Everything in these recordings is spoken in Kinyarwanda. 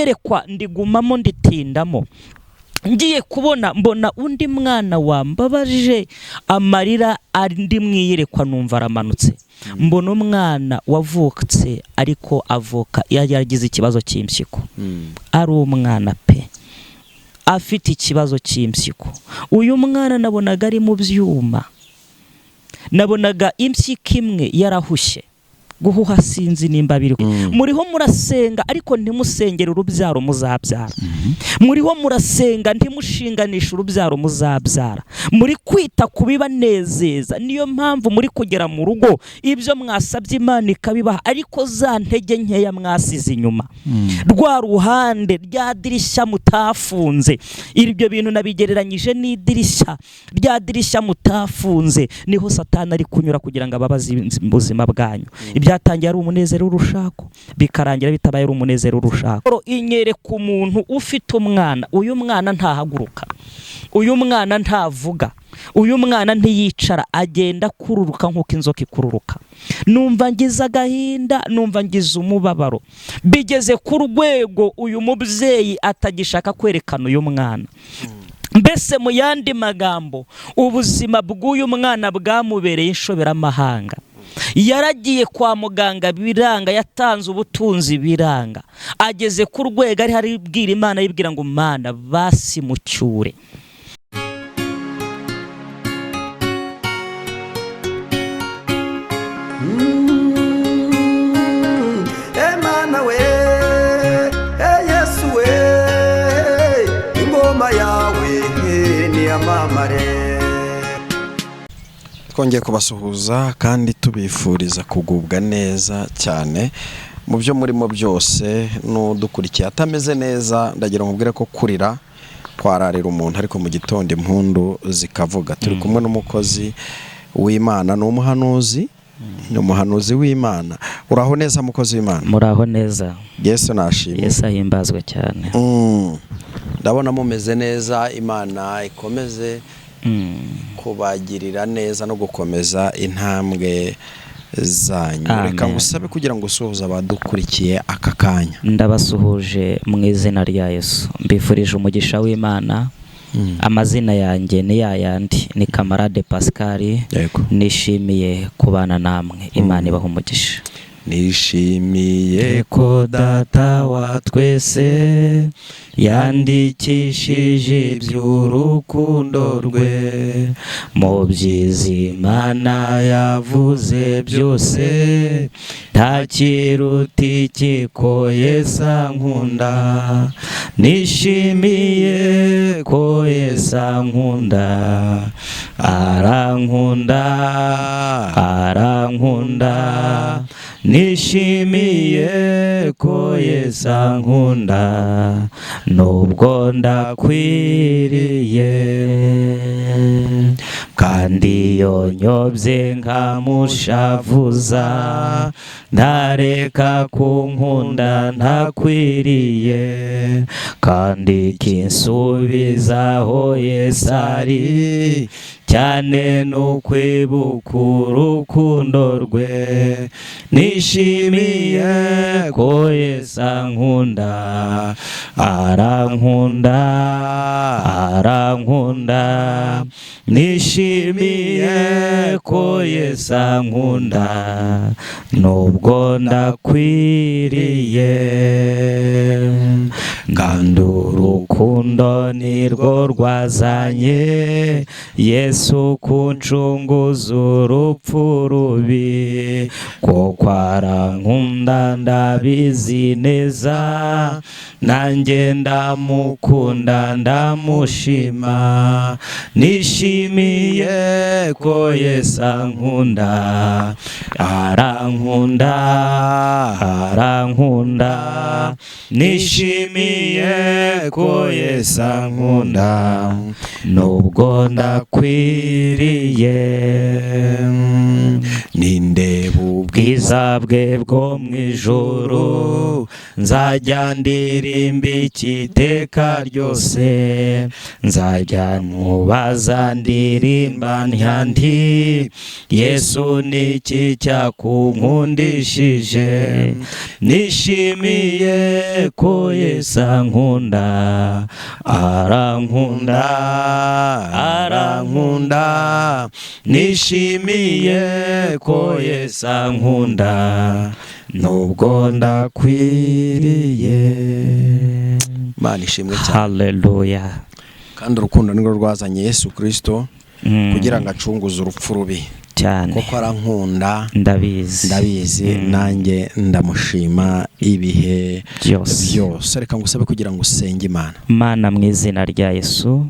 Iyerekwa ndigumamo nditindamo. Ngiye kubona mbona undi mwana wambabaje, amarira ari mu iyerekwa numva aramanutse. Mbona umwana wavutse ariko avuka yaragize ikibazo cy'impyiko, ari umwana pe, afite ikibazo cy'impyiko. Uyu mwana nabonaga ari mu byuma, nabonaga impyiko imwe yarahushye. Guhuha sinzi nimba biri. Muriho murasenga ariko ntimusengere urubyaro muzabyara. Muriho murasenga ntimushinganishe urubyaro muzabyara. Muri kwita ku bibanezeza, niyo mpamvu muri kugera mu rugo ibyo mwasabye Imana ikabibaha, ariko za ntege nkeya mwasize inyuma, rwa ruhande rya dirishya mutafunze. Ibyo bintu nabigereranyije n'idirishya, rya dirishya mutafunze niho Satani ari kunyura kugira ngo ababaze ubuzima bwanyu. Ibyatangiye ari umunezero w'urushako bikarangira bitabaye ari umunezero w'urushako. Inyereka umuntu ufite umwana, uyu mwana ntahaguruka, uyu mwana ntavuga, uyu mwana ntiyicara, agenda kururuka nk'uko inzoka ikururuka. Numva ngize agahinda, numva ngize umubabaro, bigeze ku rwego uyu mubyeyi atagishaka kwerekana uyu mwana. Mbese mu yandi magambo, ubuzima bw'uyu mwana bwamubereye inshoberamahanga. Yaragiye kwa muganga biranga, yatanze ubutunzi biranga, ageze ku rwego ari haribwira Imana, yibwira ngo Mana basi mucyure. Emana we, Yesu we, ingoma yawe niyamamare. Twongeye kubasuhuza kandi tubifuriza kugubwa neza cyane mu byo murimo byose. N'udukurikiye atameze neza, ndagira mubwire ko kurira kwararira umuntu, ariko mu gitondo impundu zikavuga. Turi kumwe n'umukozi w'Imana, ni umuhanuzi, ni umuhanuzi w'Imana. Uraho neza mukozi w'Imana? Muraho neza. Yesu nashimwe. Yesu ahimbazwe cyane. Ndabona mumeze neza, Imana ikomeze kubagirira neza no gukomeza intambwe zanyu. Reka ngusabe kugira ngo usuhuze abadukurikiye aka kanya. Ndabasuhuje mu izina rya Yesu, mbifurije umugisha w'Imana. Amazina yanjye ni yayandi, ni Kamarade Pascal. Yego. Nishimiye kubana namwe, Imana ibaha umugisha. Nishimiye ko data wa twese yandikishije iby'urukundo rwe, mu byiza Imana yavuze byose, nta kiruta iki ko Yesu ankunda. Nishimiye ko Yesu ankunda, arankunda, arankunda. Nishimiye ko Yesu ankunda, nubwo ndakwiriye. Kandi iyo nyobye nkamushavuza, ntareka kunkunda ntakwiriye. Kandi kinsubizaho Yesu ari, cyane n'ukwibuka urukundo rwe. Nishimiye ko Yesu ankunda, arankunda, arankunda. Nishimiye ko Yesu ankunda, nubwo ndakwiriye. Kandi urukundo nirwo rwazanye Yesu kuncunguza urupfu rubi, kuko arankunda ndabizi neza, nanjye ndamukunda ndamushima. Nishimiye ko Yesu ankunda, arankunda, arankunda. Nishimiye ko ko Yesu ankunda nubwo ndakwiriye. Nindeba Ubwiza bwe bwo mu ijuru, nzajya ndirimba iteka ryose, nzajya mubaza ndirimba nti: "Yesu, niki cyakunkundishije?" Nishimiye ko Yesu ankunda, arankunda, arankunda. Nishimiye ko Yesu ankunda nubwo ndakwiriye. Imana ishimwe cyane. Haleluya. Kandi urukundo nirwo rwazanye Yesu Kirisito kugira ngo acunguze urupfu rubi. Cyane. Kuko arankunda. Ndabizi. Ndabizi. Nanjye ndamushima ibihe byose. Byose. Reka ngusabe kugira ngo usenge Imana. Mana, mu izina rya Yesu,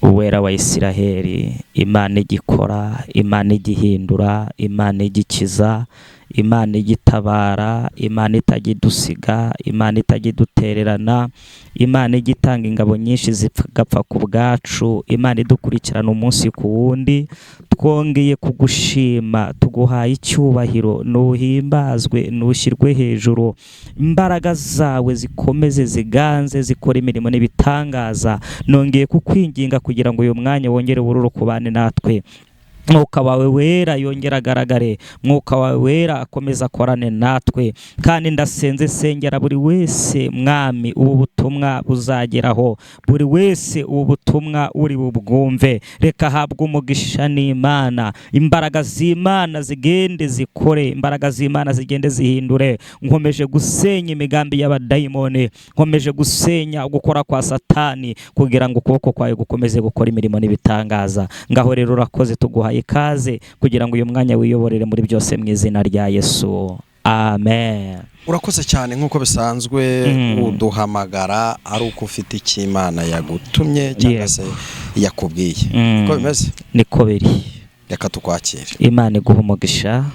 Uwera wa Isiraheli, Imana igikora, Imana igihindura, Imana igikiza, Imana igitabara, Imana itajya idusiga, Imana itajya idutererana, Imana igitanga ingabo nyinshi zigapfa ku bwacu, Imana idukurikirana umunsi ku wundi, twongeye kugushima, tuguhaye icyubahiro. Nuhimbazwe, nushyirwe hejuru. Imbaraga zawe zikomeze ziganze, zikora imirimo n'ibitangaza. Nongeye kukwinginga kugira ngo uyu mwanya wongere wururu kubane natwe. Mwuka wawe Wera yongere agaragare, Mwuka wawe Wera akomeze akorane natwe. Kandi ndasenze, sengera buri wese, Mwami, ubu butumwa buzageraho, buri wese ubu butumwa uri bubwumve, reka ahabwe umugisha n'Imana. Imbaraga z'Imana zigende zikore, imbaraga z'Imana zigende zihindure. Nkomeje gusenya imigambi y'abadayimoni, nkomeje gusenya gukora kwa Satani, kugira ngo ukuboko kwawe gukomeze gukora imirimo n'ibitangaza. Ngaho rero urakoze, tuguhaye ikaze kugira ngo uyu mwanya wiyoborere muri byose, mu izina rya Yesu, amen. Urakoze cyane. Nk'uko bisanzwe, uduhamagara ari uko ufite icyo Imana yagutumye cyangwa se yakubwiye. Uko bimeze? Niko biri. Reka tukwakire. Imana iguha umugisha.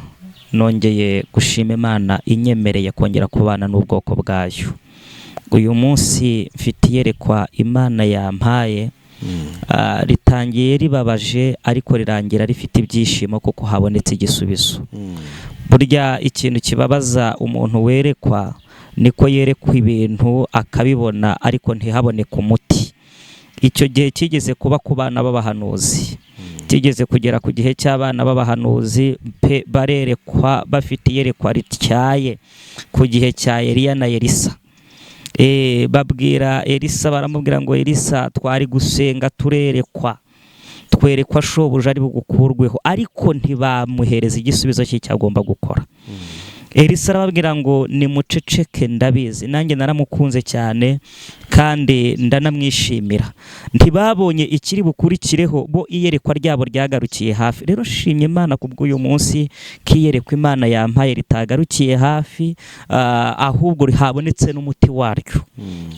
Nongeye gushima Imana inyemereye kongera kubana n'ubwoko bwayo uyu munsi. Mfite iyerekwa Imana yampaye. Ritangiye ribabaje, ariko rirangira rifite ibyishimo kuko habonetse igisubizo. Burya ikintu kibabaza umuntu werekwa, niko yerekwa ibintu akabibona ariko ntihaboneke umuti. Icyo gihe kigeze kuba ku bana b'abahanuzi, kigeze kugera ku gihe cy'abana b'abahanuzi pe, barerekwa bafite iyerekwa rityaye ku gihe cya Eliya na Elisa. Babwira Elisa, baramubwira ngo: "Elisa, twari gusenga turerekwa, twerekwa shobuja ari bugukurweho," ariko ntibamuhereza igisubizo cy'icyo agomba gukora. Elisa arababwira ngo: "Nimuceceke, ndabizi." Nanjye naramukunze cyane kandi ndanamwishimira. Ntibabonye ikiri bukurikireho, bo iyerekwa ryabo ryagarukiye hafi. Rero shimye Imana kubw'uyu munsi ko iyerekwa Imana yampaye ritagarukiye hafi, ahubwo habonetse n'umuti waryo.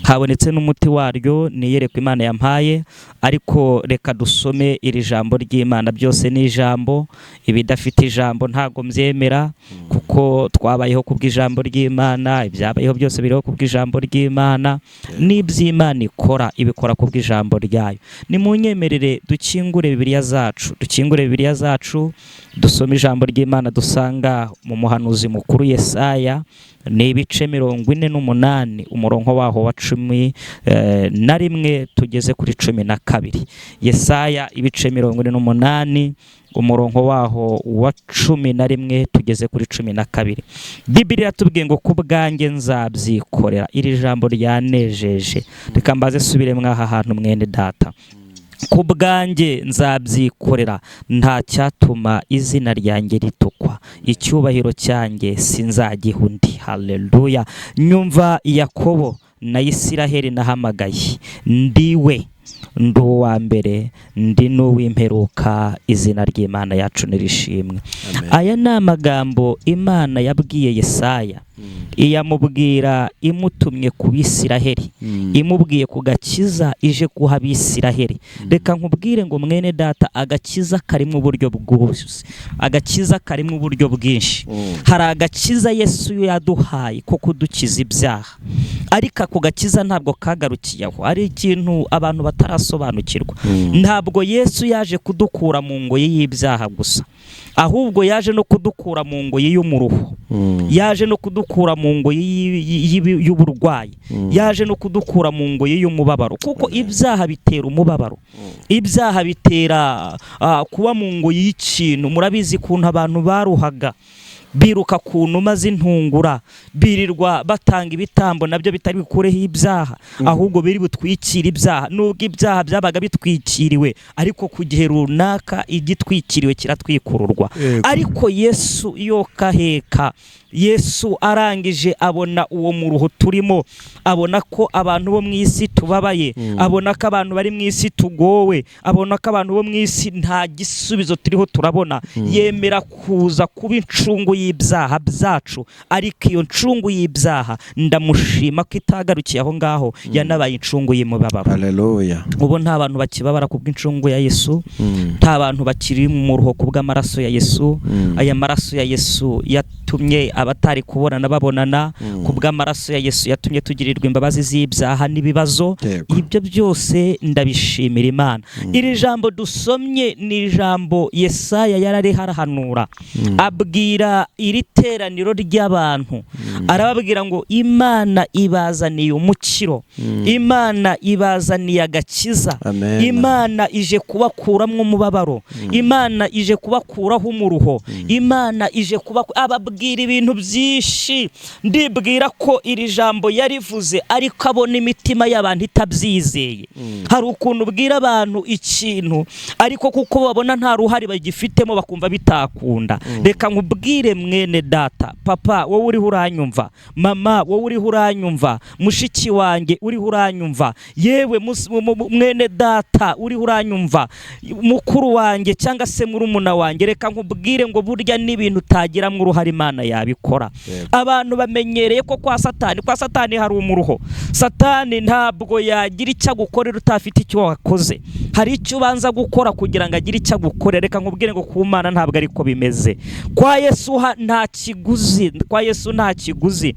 Habonetse n'umuti waryo. Ni iyerekwa Imana yampaye, ariko reka dusome iri jambo ry'Imana. Byose ni ijambo, ibidafite ijambo ntabwo mbyemera, kuko twabayeho kubw'ijambo ry'Imana. Ibyabayeho byose biriho kubw'ijambo ry'Imana, n'iby'Imana ikora ibikora kubw'ijambo ryayo. Nimunyemerere dukingure Bibiliya zacu, dukingure Bibiliya zacu, dusome ijambo ry'Imana dusanga mu muhanuzi mukuru Yesaya. Ni ibice 48, umurongo waho wa 11 tugeze kuri 12. Yesaya ibice 48, umurongo waho wa 11 tugeze kuri 12. Bibiliya iratubwiye ngo: "Ku bwanjye nzabyikorera." Iri jambo ryanejeje, reka mbaze subire mwaha hantu, mwene data. "Ku bwanjye nzabyikorera, nta cyatuma izina ryanjye ritukwa, icyubahiro cyanjye sinzagiha undi." Haleluya. "Nyumva Yakobo, na Isiraheli nahamagaye, ndiwe." Ndi uwa mbere, ndi n'uw'imperuka. Izina ry'Imana yacu nirishimwe. Amen. Aya ni amagambo Imana yabwiye Yesaya, iyamubwira imutumye ku Bisiraheli, imubwiye ku gakiza ije guha Abisiraheli. Reka nkubwire ngo mwene data, agakiza karimo uburyo bwose, agakiza karimo uburyo bwinshi. Hari agakiza Yesu yaduhaye ko kudukiza ibyaha, ariko ako gakiza ntabwo kagarukiye aho. Ari ikintu abantu batarasobanukirwa: ntabwo Yesu yaje kudukura mu ngoyi y'ibyaha gusa, ahubwo yaje no kudukura mu ngoyi y'umuruho, yaje no kudukura mu ngoyi y'uburwayi, yaje no kudukura mu ngoyi y'umubabaro, kuko ibyaha bitera umubabaro, ibyaha bitera kuba mu ngoyi y'ikintu. Murabizi ukuntu abantu baruhaga biruka ku numa z'intungura, birirwa batanga ibitambo, nabyo bitari bukureho ibyaha, ahubwo biri butwikire ibyaha. Nubwo ibyaha byabaga bitwikiriwe, ariko ku gihe runaka igitwikiriwe kiratwikururwa. Ariko Yesu yokaheka, Yesu arangije abona uwo muruho turimo, abona ko abantu bo mu isi tubabaye, abona ko abantu bari mu isi tugowe, abona ko abantu bo mu isi nta gisubizo turiho turabona, yemera kuza kuba incungu y'ibyaha byacu. Ariko iyo ncungu y'ibyaha, ndamushima ko itagarukiye aho ngaho, yanabaye incungu y'imibabaro. Haleluya. Ubu nta bantu bakibabara kubw'incungu ya Yesu, nta bantu bakiri mu muruho kubw'amaraso ya Yesu. Aya maraso ya Yesu yatumye abatari kubonana babonana, kubw'amaraso ya Yesu yatumye tugirirwa imbabazi z'ibyaha n'ibibazo. Ibyo byose ndabishimira Imana. Iri jambo dusomye ni ijambo Yesaya yarari harahanura, abwira iri teraniro ry'abantu, arababwira ngo Imana ibazaniye umukiro, Imana ibazaniye agakiza, Amen. Imana ije kubakuramo umubabaro, Imana ije kubakuraho umuruho, Imana ije kuba ababwira ibintu byinshi. Ndibwira ko iri jambo yarivuze ariko abona imitima y'abantu itabyizeye. Hari ukuntu ubwira abantu ikintu, ariko kuko babona nta ruhare bagifitemo, bakumva bitakunda. Reka nkubwire mwene data, papa wowe uriho uranyumva, mama wowe uriho uranyumva, mushiki wanjye uriho uranyumva, yewe mwene data uriho uranyumva, mukuru wanjye cyangwa se murumuna wanjye, reka nkubwire ngo burya n'ibintu utagiramo uruhare Imana yabikora. Abantu bamenyereye ko kwa Satani hari umuruho. Satani ntabwo yagira icyo agukorera utafite icyo wakoze. Hari icyo ubanza gukora kugira ngo agire icyo agukorera. Reka nkubwire ngo ku Mana ntabwo ariko bimeze. Kwa Yesu nta kiguzi, kwa Yesu nta kiguzi.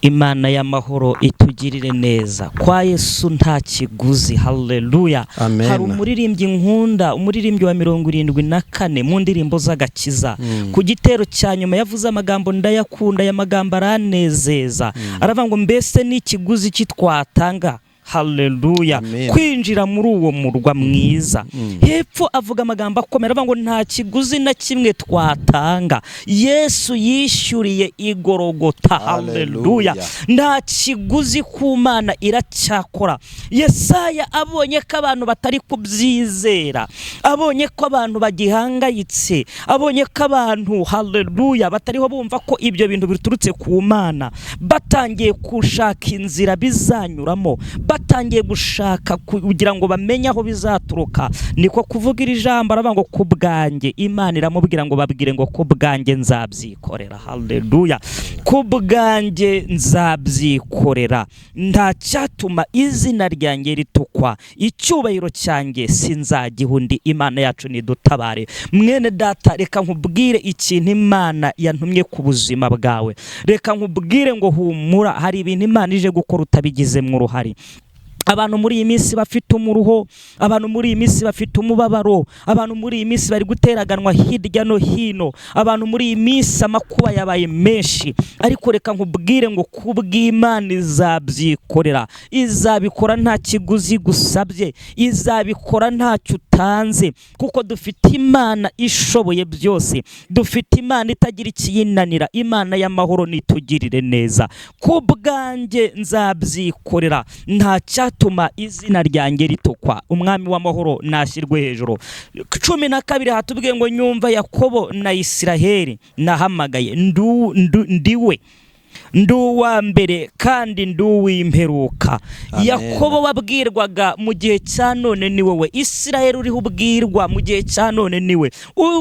Imana y'amahoro itugirire neza. Kwa Yesu nta kiguzi. Haleluya. Amen. Hari umuririmbyi nkunda, umuririmbyi wa 74 mu ndirimbo z'agakiza, ku gitero cya nyuma yavuze amagambo ndayakunda, aya magambo aranezeza. Aravuga ngo mbese ni ikiguzi ki twatanga, haleluya, Amen. kwinjira muri uwo murwa mwiza? Hepfo avuga amagambo akomeye, aravuga ngo nta kiguzi na kimwe twatanga Yesu yishyuriye igorogota. Haleluya. Haleluya. Nta kiguzi ku Mana, iracyakora. Yesaya abonye ko abantu batari kubyizera, abonye ko abantu bagihangayitse, abonye ko abantu, haleluya, batariho bumva ko ibyo bintu biturutse ku Mana, batangiye gushaka inzira bizanyuramo, batangiye gushaka kugira ngo bamenye aho bizaturuka, niko kuvuga iri jambo, aravuga ngo ku bwanjye. Imana iramubwira ngo babwire ngo ku bwanjye nzabyikorera. Haleluya. Ku bwanjye nzabyikorera, nta cyatuma izina ryanjye ritukwa, icyubahiro cyanjye sinzagiha undi. Imana yacu nidutabare. Mwene data, reka nkubwire ikintu Imana yantumye ku buzima bwawe. Reka nkubwire ngo humura, hari ibintu Imana ije gukora utabigizemo uruhare. Abantu muri iyi minsi bafite umuruho, abantu muri iyi minsi bafite umubabaro, abantu muri iyi minsi bari guteraganwa hirya no hino, abantu muri iyi minsi amakuba yabaye menshi. Ariko reka nkubwire ngo kubw'Imana izabyikorera, izabikora nta kiguzi gusabye, izabikora ntacyo utanze, kuko dufite Imana ishoboye byose, dufite Imana itagira ikiyinanira. Imana y'amahoro nitugirire neza. Ku bwanjye nzabyikorera, nta cyatuma izina ryanjye ritukwa. Umwami w'amahoro nashyirwe hejuru. 12 hatubwiye ngo nyumva Yakobo na Isiraheli nahamagaye, ndiwe. Ndi uwa mbere kandi ndi uw'imperuka. Amen. Yakobo wabwirwaga mu gihe cya none ni wowe. Isirayeli uriho ubwirwa mu gihe cya none ni we.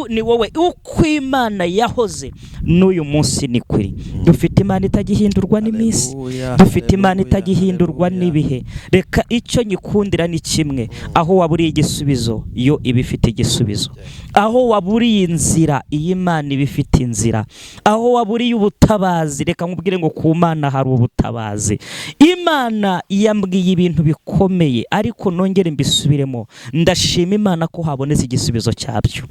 Ni wowe. Uko Imana yahoze n'uyu munsi ni kuri. Dufite Imana itagihindurwa n'iminsi. Haleluya, Dufite Imana haleluya, itagihindurwa haleluya. n'ibihe. Reka icyo nyikundira ni kimwe: aho waburiye igisubizo, yo iba ifite igisubizo. Aho waburiye inzira, iyi Mana iba ifite inzira. Aho waburiye ubutabazi, reka nkubwire ngo ku Mana hari ubutabazi. Imana yambwiye ibintu bikomeye, ariko nongere mbisubiremo: ndashima Imana ko habonetse igisubizo cyabyo.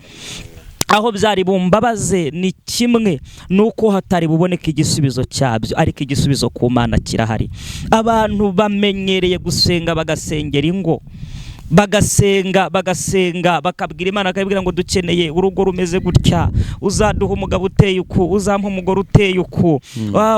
Aho byari bumbabaze ni kimwe nuko hatari buboneke igisubizo cyabyo, ariko igisubizo ku Mana kirahari. Abantu bamenyereye gusenga, bagasengera ingo, bagasenga, bagasenga, bakabwira Imana, bakabwira ngo dukeneye urugo rumeze gutya, uzaduha umugabo uteye uku, uzampa umugore uteye uku,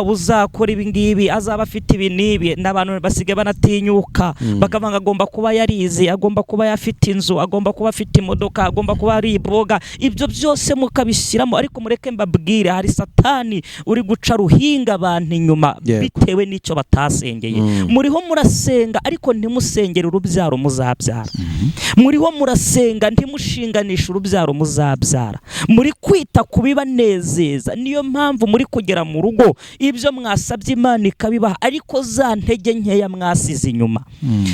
uzakora ibi ngibi, azaba afite ibi n'ibi. N'abantu basigaye banatinyuka bakavuga ngo agomba kuba yarize, agomba kuba afite inzu, agomba kuba afite imodoka, agomba kuba ari iboga. Ibyo byose mukabishyiramo, ariko mureke mbabwire, hari Satani uri guca ruhinga abantu inyuma bitewe n'icyo batasengeye. Muriho murasenga, ariko ntimusengere urubyaro muzabyara. Muriho murasenga, ntimushinganishe urubyaro muzabyara. Muri kwita ku bibanezeza, niyo mpamvu muri kugera mu rugo ibyo mwasabye Imana ikabibaha, ariko za ntege nkeya mwasize inyuma,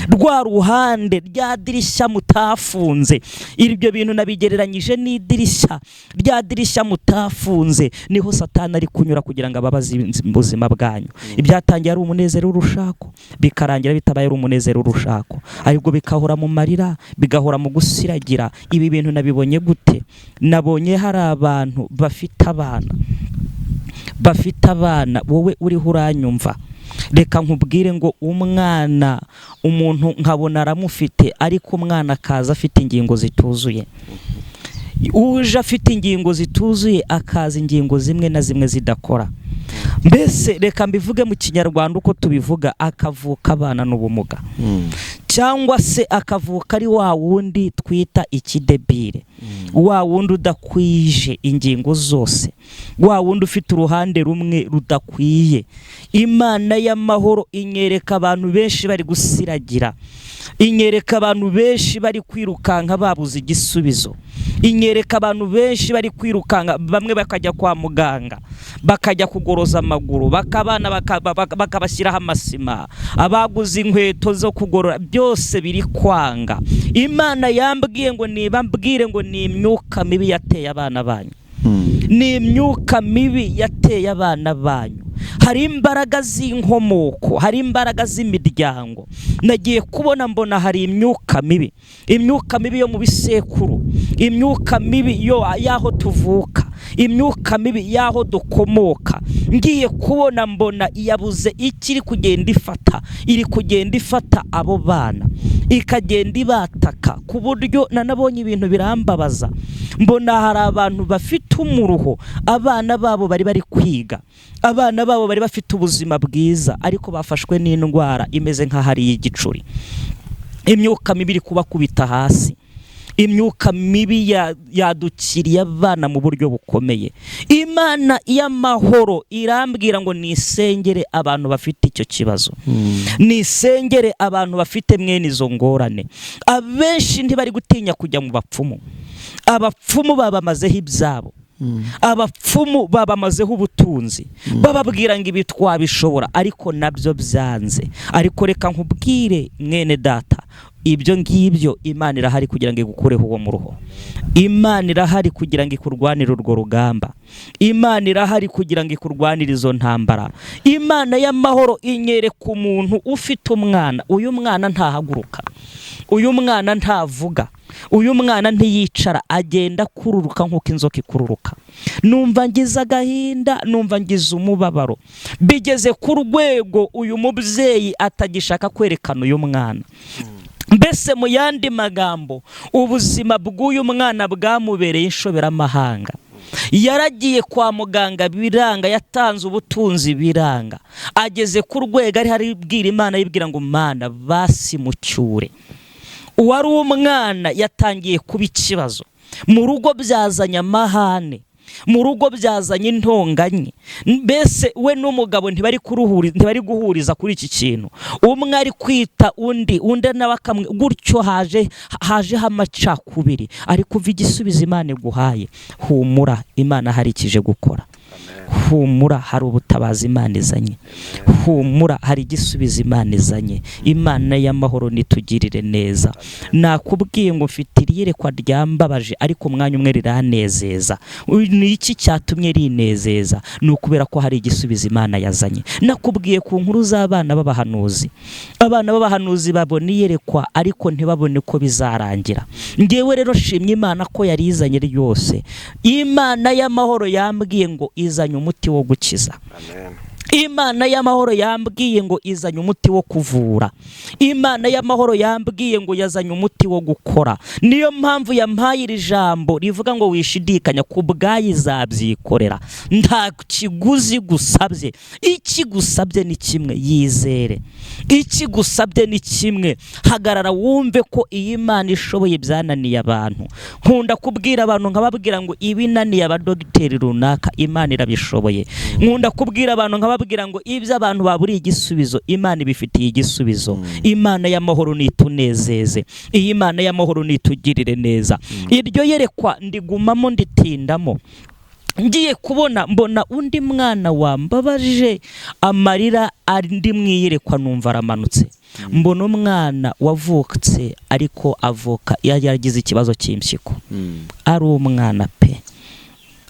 rwa ruhande, rya dirishya mutafunze. Ibyo bintu nabigereranyije n'idirishya. Rya dirishya mutafunze, niho Satani ari kunyura kugira ngo ababaze ubuzima bwanyu. Ibyatangiye ari umunezero w'urushako bikarangira bitabaye ari umunezero w'urushako, aribwo bikahora mu marira, bigahora mu gusiragira. Ibi bintu nabibonye gute? Nabonye hari abantu bafite abana, bafite abana. Wowe uriho uranyumva, reka nkubwire ngo umwana, umuntu nkabona aramufite, ariko umwana akaza afite ingingo zituzuye. Uje afite ingingo zituzuye, akaza ingingo zimwe na zimwe zidakora. Mbese reka mbivuge mu Kinyarwanda uko tubivuga, akavuka abana n'ubumuga, cyangwa se akavuka ari wa wundi twita ikidebire, wa wundi udakwije ingingo zose, wa wundi ufite uruhande rumwe rudakwiye. Imana y'amahoro inyereka abantu benshi bari gusiragira, inyereka abantu benshi bari kwirukanka babuze igisubizo, inyereka abantu benshi bari kwirukanka, bamwe bakajya kwa muganga, bakajya kugoroza amaguru, bakabana bakabashyiraho amasima, abaguze inkweto zo kugorora, byose biri kwanga. Imana yambwiye ngo niba mbwire ngo ni imyuka mibi yateye abana banyu, ni imyuka mibi yateye abana banyu. Hari imbaraga z'inkomoko, hari imbaraga z'imiryango. Nagiye kubona mbona hari imyuka mibi, imyuka mibi yo mu bisekuru, imyuka mibi yo y'aho tuvuka, imyuka mibi y'aho dukomoka. Ngiye kubona mbona yabuze ikiri kugenda ifata, iri kugenda ifata abo bana, ikagenda ibataka, ku buryo nanabonye ibintu birambabaza. Mbona hari abantu bafite umuruho, abana babo bari bari kwiga, abana babo bari bafite ubuzima bwiza, ariko bafashwe n'indwara imeze nk'ahari y'igicuri. Imyuka mibi iri kubakubita hasi, imyuka mibi yadukiriye abana mu buryo bukomeye. Imana y'amahoro irambwira ngo nisengere abantu bafite icyo kibazo, nisengere abantu bafite mwene izo ngorane. Abenshi ntibari gutinya kujya mu bapfumu. Abapfumu babamazeho ibyabo, abapfumu babamazeho ubutunzi, bababwira ngo ibi twabishobora, ariko nabyo byanze. Ariko reka nkubwire mwene data, ibyo ngibyo Imana irahari kugira ngo igukureho uwo muruho. Imana irahari kugira ngo ikurwanire urwo rugamba. Imana irahari kugira ngo ikurwanire izo ntambara. Imana y'amahoro inyereka umuntu ufite umwana, uyu mwana ntahaguruka, uyu mwana ntavuga, uyu mwana ntiyicara, agenda kururuka nk'uko inzoka ikururuka. Numva ngize agahinda, numva ngize umubabaro, bigeze ku rwego uyu mubyeyi atagishaka kwerekana uyu mwana. Mbese mu yandi magambo, ubuzima bw'uyu mwana bwamubereye inshoberamahanga. Yaragiye kwa muganga biranga, yatanze ubutunzi biranga, ageze ku rwego ari haribwira Imana, yibwira ngo Mana basi mucyure. Uwari umwana yatangiye kuba ikibazo mu rugo, byazanye amahane. Mu rugo byazanye intonganye. Mbese we n'umugabo ntibari kuruhuriza, ntibari guhuriza kuri iki kintu. Umwe ari kwita undi, undi nawe akamwe, gutyo hajeho amacakubiri. Ariko uva igisubizo Imana iguhaye, humura, Imana hari ikije gukora. Humura, hari ubutabazi Imana izanye. Humura, hari igisubizo Imana izanye. Imana y'amahoro nitugirire neza. Nakubwiye ngo mfite iyerekwa ryambabaje, ariko umwanya umwe riranezeza. Ni iki cyatumye rinezeza? Ni ukubera ko hari igisubizo Imana yazanye. Nakubwiye ku nkuru z'abana b'abahanuzi. Abana b'abahanuzi babona iyerekwa ariko ntibabone ko bizarangira. Ngewe rero shimye Imana ko yarizanye ryose. Imana y'amahoro yambwiye ngo izanye umuti wo gukiza. Imana y'amahoro yambwiye ngo izanye umuti wo kuvura. Imana y'amahoro yambwiye ngo yazanye umuti wo gukora. Niyo mpamvu yampaye iri jambo rivuga ngo wishidikanya, ku bwayo izabyikorera. Nta kiguzi gusabye. Ikigusabye ni kimwe, yizere. Ikigusabye ni kimwe, hagarara wumve ko iyi Imana ishoboye ibyananiye abantu. Nkunda kubwira abantu nkababwira ngo ibinaniye abadogiteri runaka Imana irabishoboye. Nkunda kubwira abantu nkababwira ngo ibyo abantu baburiye igisubizo Imana ibifitiye igisubizo. Imana y'amahoro nitunezeze. Iyi Imana y'amahoro nitugirire neza. Iryo yerekwa ndigumamo nditindamo. Ngiye kubona mbona undi mwana wambabaje, amarira ari mu iyerekwa numva aramanutse. Mbona umwana wavutse ariko avuka yaragize ikibazo cy'impyiko. Ari umwana pe,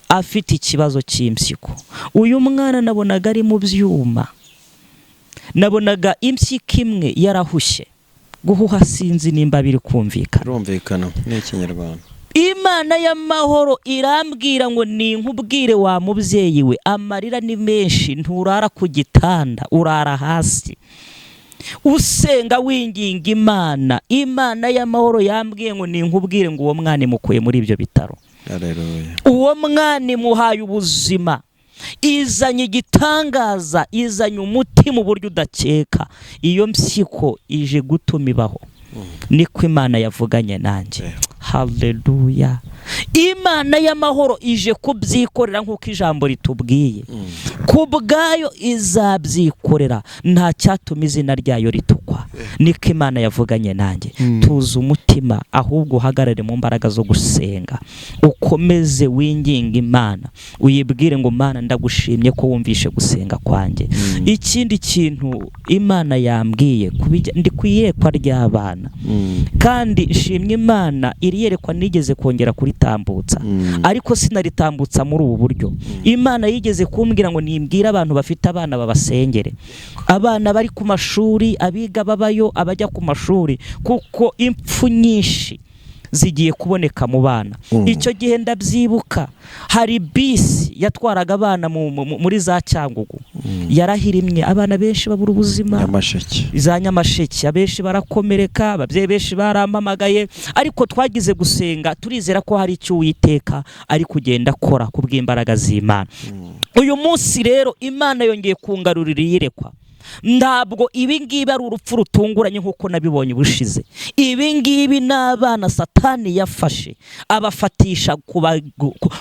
afite ikibazo cy'impyiko. Uyu mwana nabonaga ari mu byuma, nabonaga impyiko imwe yarahushye. Guhuha sinzi nimba biri kumvikana. Birumvikana ni Ikinyarwanda. Imana y'amahoro irambwira ngo ninkubwire wa mubyeyi we, amarira ni menshi, nturara ku gitanda, urara hasi usenga winginga Imana. Imana y'amahoro yambwiye ngo ninkubwire ngo uwo mwana imukuye muri ibyo bitaro. Haleluya. Uwo mwana imuhaye ubuzima, izanye igitangaza, izanye umuti mu buryo udakeka. Iyo mpyiko ije gutuma ibaho. Niko Imana yavuganye nanjye. Haleluya. Imana y'amahoro ije kubyikorera nk'uko ijambo ritubwiye. Ku bwayo izabyikorera, nta cyatuma izina ryayo ritukwa. Niko Imana yavuganye nanjye. Tuza umutima, ahubwo uhagarare mu mbaraga zo gusenga, ukomeze winginga Imana, uyibwire ngo Mana ndagushimye ko wumvishe gusenga kwanjye. Ikindi kintu Imana yambwiye, ndi ku iyerekwa ry'abana, kandi nshimye Imana iri yerekwa nigeze kongera kuritambutsa, ariko sinaritambutsa muri ubu buryo. Imana yigeze kumbwira ngo nimbwire abantu bafite abana babasengere, abana bari ku mashuri, abiga babayo, abajya ku mashuri, kuko impfu nyinshi zigiye kuboneka mu bana. Icyo gihe ndabyibuka, hari bisi yatwaraga abana muri za Cyangugu, yarahirimye, abana benshi babura ubuzima. Nyamasheke. Za Nyamasheke abenshi barakomereka, ababyeyi benshi barampamagaye, ariko twagize gusenga turizera ko hari icyo Uwiteka ari kugenda akora ku bw'imbaraga z'Imana. Uyu munsi rero Imana yongeye kungarurira iyerekwa. Ntabwo ibi ngibi ari urupfu rutunguranye nk'uko nabibonye ubushize. Ibi ngibi n'abana Satani yafashe abafatisha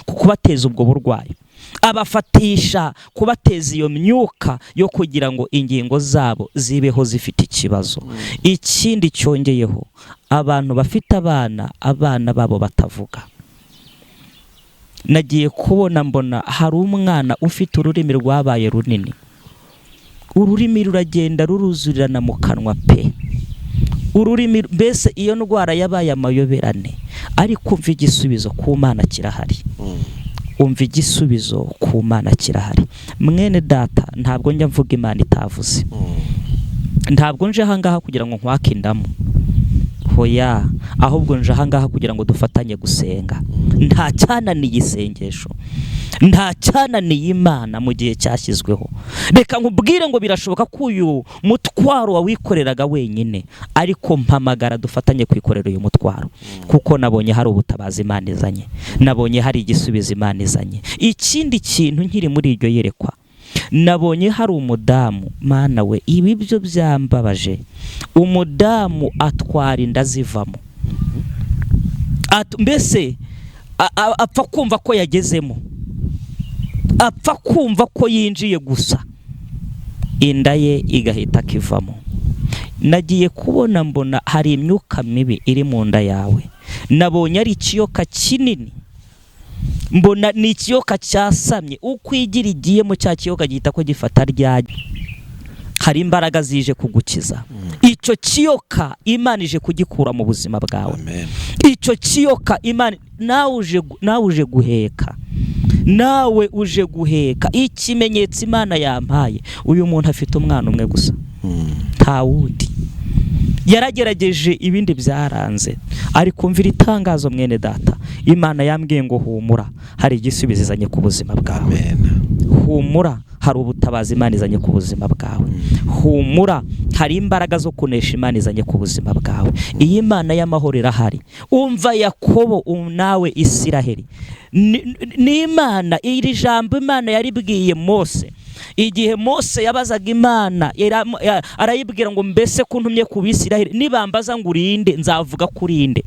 kubateza ubwo burwayi, abafatisha kubateza iyo myuka yo kugira ngo ingingo zabo zibeho zifite ikibazo. Ikindi cyongeyeho, abantu bafite abana, abana babo batavuga. Nagiye kubona mbona hari umwana ufite ururimi rwabaye runini, ururimi ruragenda ruruzurirana mu kanwa pe. Ururimi mbese iyo ndwara yabaye amayoberane, ariko umva igisubizo ku Mana kirahari. Umva igisubizo ku Mana kirahari. Mwene data, ntabwo njya mvuga Imana itavuze. Ntabwo nje ahangaha kugira ngo nkwake indamu, hoya, ahubwo nje ahangaha kugira ngo dufatanye gusenga. Nta cyananiye isengesho, nta cyananiye Imana mu gihe cyashyizweho. Reka nkubwire ngo birashoboka ko uyu mutwaro wawikoreraga wenyine, ariko mpamagara dufatanye kwikorera uyu mutwaro, kuko nabonye hari ubutabazi Imana izanye, nabonye hari igisubizo Imana izanye. Ikindi kintu nkiri muri iryo yerekwa, nabonye hari umudamu, Mana we, ibi byo byambabaje. Umudamu atwara inda zivamo, mbese apfa kumva ko yagezemo, Apfa kumva ko yinjiye gusa, inda ye igahita akivamo. Nagiye kubona mbona hari imyuka mibi iri mu nda yawe. Nabonye ari ikiyoka kinini, mbona ni ikiyoka cyasamye. Uko igira igiyemo, cya kiyoka gihita ko gifata ryajya. Hari imbaraga zije kugukiza. Icyo kiyoka Imana ije kugikura mu buzima bwawe. Amen. Icyo kiyoka Imana, nawe uje guheka, nawe uje guheka. Ikimenyetso Imana yampaye, uyu muntu afite umwana umwe gusa, nta wundi. Yaragerageje, ibindi byaranze, ariko kumvira itangazo, mwene data, Imana yambwiye ngo humura, hari igisubizo izanye ku buzima bwawe. Amen. Humura, hari ubutabazi Imana izanye ku buzima bwawe. Humura, hari imbaraga zo kunesha Imana izanye ku buzima bwawe. Iyi Mana y'amahoro irahari. Umva Yakobo, nawe Isiraheli, ni Imana. Iri jambo Imana yaribwiye Mose igihe Mose yabazaga Imana, arayibwira ngo: "Mbese ko ntumye ku Bisiraheli, nibambaza ngo urinde, nzavuga ko urinde?"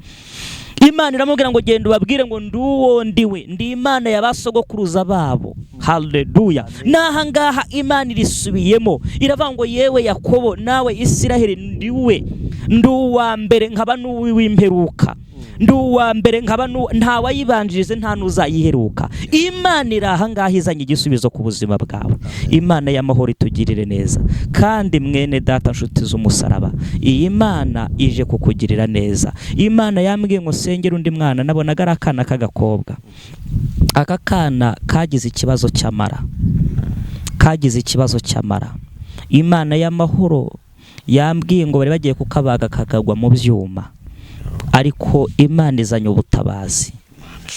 Imana iramubwira ngo: "Genda ubabwire ngo ndi uwo ndiwe, ndi Imana ya ba sogokuruza babo." Haleluya! N'aha ngaha Imana irisubiyemo, iravuga ngo: "Yewe Yakobo, nawe Isiraheli, ndi we, ndi uwa mbere nkaba n'uw'imperuka, ndi uwa mbere nkaba nta wayibanjirize, nta n'uzayiheruka." Imana iri aha ngaha izanye igisubizo ku buzima bwawe. Imana y'amahoro itugirire neza. Kandi mwene data, nshuti z'umusaraba, iyi Mana ije kukugirira neza. Imana yambwiye ngo sengere undi mwana, nabonaga ari akana k'agakobwa. Aka kana kagize ikibazo cy'amara, kagize ikibazo cy'amara. Imana y'amahoro yambwiye ngo bari bagiye kukabaga kakagwa mu byuma, ariko Imana izanye ubutabazi,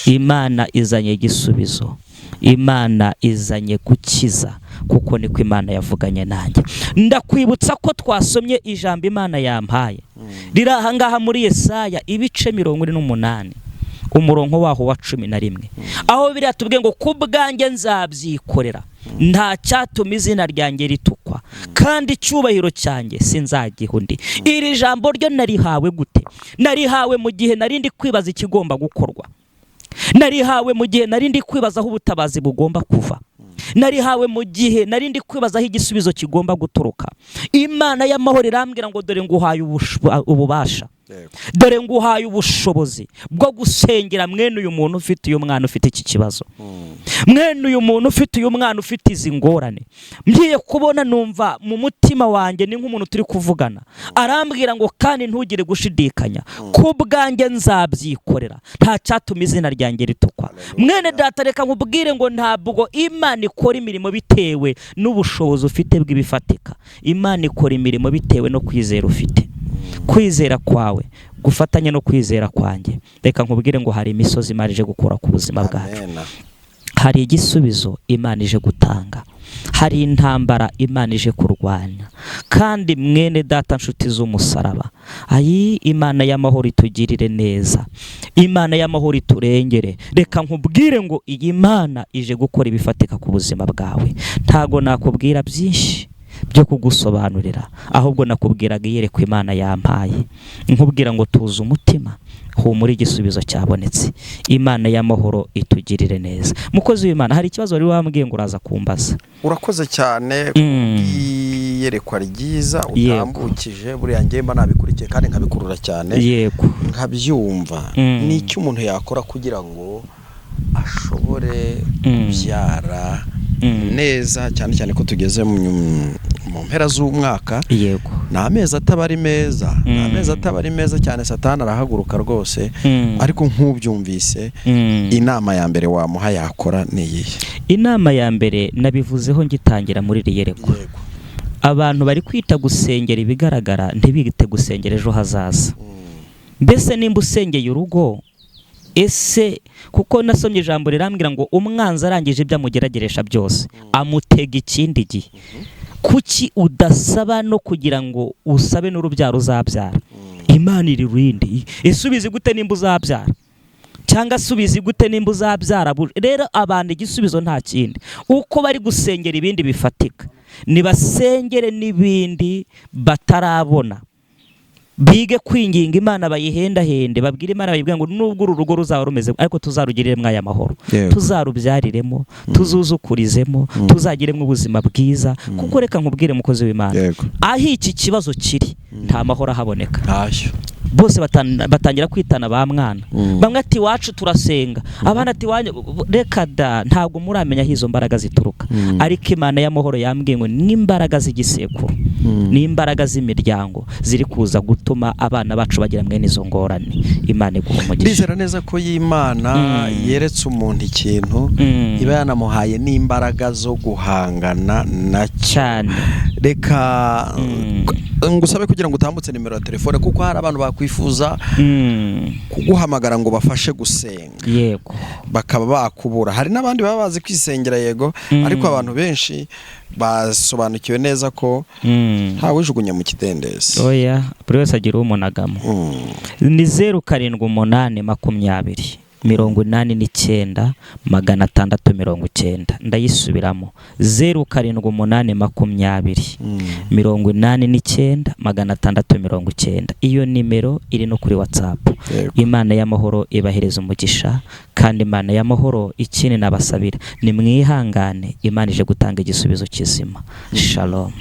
Imana izanye igisubizo, Imana izanye gukiza, kuko niko Imana yavuganye nanjye. Ndakwibutsa ko twasomye ijambo Imana yampaye riri aha ngaha muri Yesaya ibice 48, umurongo waho wa 11, aho biriya tubwiye ngo: "Ku bwanjye nzabyikorera, nta cyatuma izina ryanjye ritukwa, kandi icyubahiro cyanjye sinzagiha undi." Iri jambo ryo narihawe gute? Narihawe mu gihe nari ndi kwibaza ikigomba gukorwa, narihawe mu gihe nari ndi kwibaza aho ubutabazi bugomba kuva, narihawe mu gihe nari ndi kwibaza aho igisubizo kigomba guturuka. Imana y'amahoro irambwira ngo: "Dore nguhaye ububasha, dore nguhaye ubushobozi bwo gusengera mwene uyu muntu ufite uyu mwana ufite iki kibazo, mwene uyu muntu ufite uyu mwana ufite izi ngorane." Ngiye kubona numva mu mutima wanjye ni nk'umuntu turi kuvugana, arambwira ngo: "Kandi ntugire gushidikanya, ku bwanjye nzabyikorera, nta cyatuma izina ryanjye ritukwa." Mwene data, reka nkubwire ngo ntabwo Imana ikora imirimo bitewe n'ubushobozi ufite bw'ibifatika. Imana ikora imirimo bitewe no kwizera ufite. Kwizera kwawe gufatanye no kwizera kwanjye, reka nkubwire ngo hari imisozi Imana ije gukura ku buzima bwacu. Amen. Hari igisubizo Imana ije gutanga, hari intambara Imana ije kurwanya. Kandi mwene data, nshuti z'umusaraba, ayi Imana y'amahoro itugirire neza, Imana y'amahoro iturengere. Reka nkubwire ngo iyi Mana ije gukora ibifatika ku buzima bwawe. Ntago nakubwira byinshi byo kugusobanurira, ahubwo nakubwiraga iyerekwa Imana yampaye, nkubwira ngo tuze umutima, humura, igisubizo cyabonetse. Imana y'amahoro itugirire neza. Mukozi w'Imana, hari ikibazo wari wambwiye ngo uraza kumbaza. Urakoze cyane iyerekwa ryiza utambukije. Buriya njye mba nabikurikiye kandi nkabikurura cyane, nkabyumva. Ni icyo umuntu yakora kugira ngo ashobore kubyara neza, cyane cyane ko tugeze mu mpera z'umwaka. Ni amezi ataba ari meza, ni amezi ataba ari meza cyane. Satani arahaguruka rwose. Ariko nk'ubyumvise, inama ya mbere wamuha yakora ni iyihe? Inama ya mbere nabivuzeho ngitangira muri iri yerekwa. Abantu bari kwita gusengera ibigaragara, ntibite gusengera ejo hazaza. Mbese nimba usengeye urugo, ese kuko nasomye ijambo rirambwira ngo umwanzi arangije ibyo amugerageresha byose amutega ikindi gihe, kuki udasaba no kugira ngo usabe n'urubyaro uzabyara? Imana iri rurinde. Ese ubizi gute nimba uzabyara, cyangwa se ubizi gute nimba uzabyara? Rero abantu igisubizo nta kindi, uko bari gusengera ibindi bifatika, nibasengere n'ibindi batarabona. Bige kwinginga Imana, bayihendahende, babwire Imana, bayibwire ngo nubwo uru rugo ruzaba rumeze, ariko tuzarugiriremo aya mahoro, tuzarubyariremo, tuzuzukurizemo, tuzagiremo ubuzima bwiza. Kuko reka nkubwire, mukozi w'Imana, aho iki kibazo kiri nta mahoro ahaboneka. Ntayo. Bose batangira kwitana ba mwana. Bamwe ati iwacu turasenga, abandi ati iwanyu. Reka da, ntabwo muramenya aho izo mbaraga zituruka. Ariko Imana y'amahoro yambwiye ngo n'imbaraga z'igisekuru, n'imbaraga z'imiryango ziri kuza gutuma abana bacu bagira mwene izo ngorane. Imana iguha umugisha. Ndizera neza ko y'Imana yeretse umuntu ikintu, iba yanamuhaye n'imbaraga zo guhangana nacyo. Cyane. Reka ngusabe kugira ngo utambutse nimero ya telefone, kuko hari abantu bakwifuza kuguhamagara ngo bafashe gusenga, bakaba bakubura. Hari n'abandi baba bazi kwisengera, yego, ariko abantu benshi basobanukiwe neza ko ntawijugunya mu kidendezi. Oya, buri wese agira umunagamo. Ni 078 20 89 690. Ndayisubiramo: 078 20 89 690. Iyo nimero iri no kuri WhatsApp. Imana y'amahoro ibahereza umugisha. Kandi Imana y'amahoro, ikindi nabasabira, ni mwihangane, Imana ije gutanga igisubizo kizima. Shalom.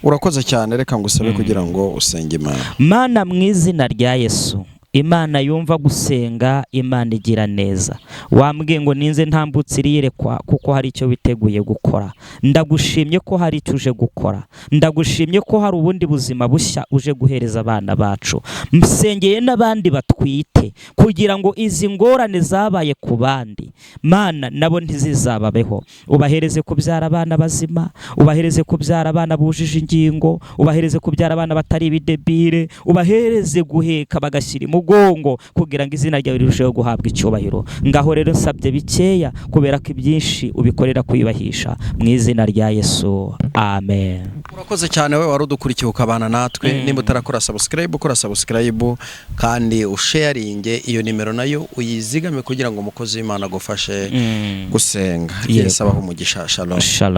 Urakoze cyane. Reka ngusabe kugira ngo usenge Imana. Mana, mu izina rya Yesu, Imana yumva gusenga, Imana igira neza, wambwiye ngo ninze ntambutse iriyerekwa kuko hari icyo witeguye gukora. Ndagushimye ko hari icyo uje gukora. Ndagushimye ko hari ubundi buzima bushya uje guhereza abana bacu. Msengeye n'abandi batwite kugira ngo izi ngorane zabaye ku bandi, Mana, nabo ntizizababeho. Ubahereze kubyara abana bazima, ubahereze kubyara abana bujuje ingingo, ubahereze kubyara abana batari ibidebire, ubahereze guheka bagashyira imugongo, kugira ngo izina ryawe rirusheho guhabwa icyubahiro. Ngaho rero nsabye bikeya, kubera ko ibyinshi ubikorera kwiyubahisha. Mu izina rya Yesu, amen. Urakoze cyane wowe wari udukurikiye ukabana natwe. Nimba utarakora subscribe, ukora subscribe kandi usharinge. Iyo nimero nayo uyizigame kugira ngo umukozi w'Imana agufashe gusenga. Yego. Yesu abahe umugisha. Shalom. Shalom.